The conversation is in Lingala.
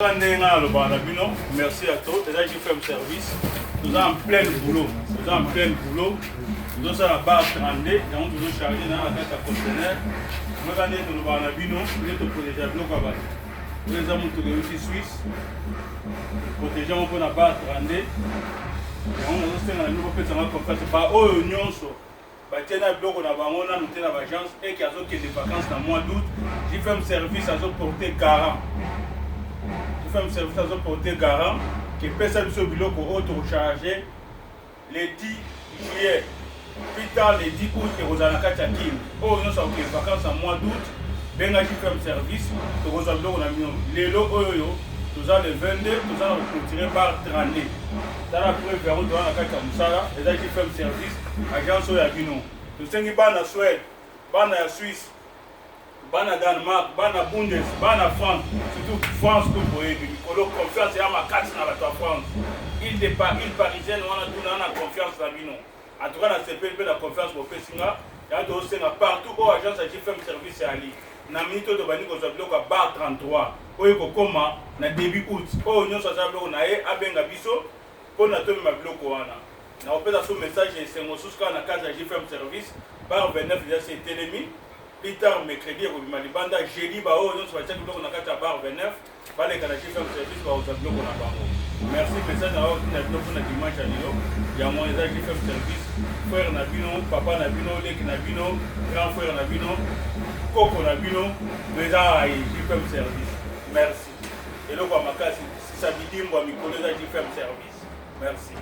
Kaka ndenge ngai nalobaka na bino, merci ya trop. Eza JFM Service, toza en plein boulot, toza en plein boulot, tozosala bar 32, yango tozocharge na na kati ya conteneur. Moka ndenge tolobaka na bino, nde toproteja biloko ya bato. Oyo eza motuka euti Suisse, protege yango mpo na bar 32. Yango nazosenga na bino bopesa nga confiance, baoyo nyonso Batie na biloko na bango nanu te na ba agence et que azo kende vacances na mois d'août. JFM service azo porter garant. JFM service azo porter garant que pesa biso biloko oyo toko charger le 10 juillet, plus tard le 10 août, ekozala na kati ya Kin. Oyo nyonso akokende vacances na mois d'août, benga JFM service, tokozwa biloko na bino. Lelo oyo toza le 22, toza na koclôturer bar 32. Tala preuve yango, toza na kati ya mosala, eza JFM service, agence oyo ya bino. Tosengi bana Suède, bana ya Suisse, bana Danemark, bana Bundes, bana France, surtout France kutu boyebi mikolo confiance ya makasi na bato ya France, ile de pa ile parisienne wana tuna na confiance na bino. En tout cas nasepeli mpe na confiance bopesi nga. Yango tozosenga partout oyo agence ya JFM service ali na minute oyo, tobandi kozwa biloko ya bar 33 oyo ekokoma na début août. Oyo nyonso aza biloko na ye, abenga biso mpo na tomema biloko wana. Nakopesa so message ya esengo susu kaka na kati ya JFM service, bar 29 deja se etelemi. Plus tard mercredi ekobima libanda, jeudi baoyo nyonso batiaki biloko na kati ya bar 29 baleka na JFM service, bakozwa biloko na bango. Merci. Message na oyo na bino mpona dimanche ya lelo, yango eza JFM service, frère na bino, papa na bino, leki na bino, grand frère na bino, koko na bino, eza JFM service. Merci. Eloko ya makasi sisa bidimbwa mikolo eza JFM service. Merci.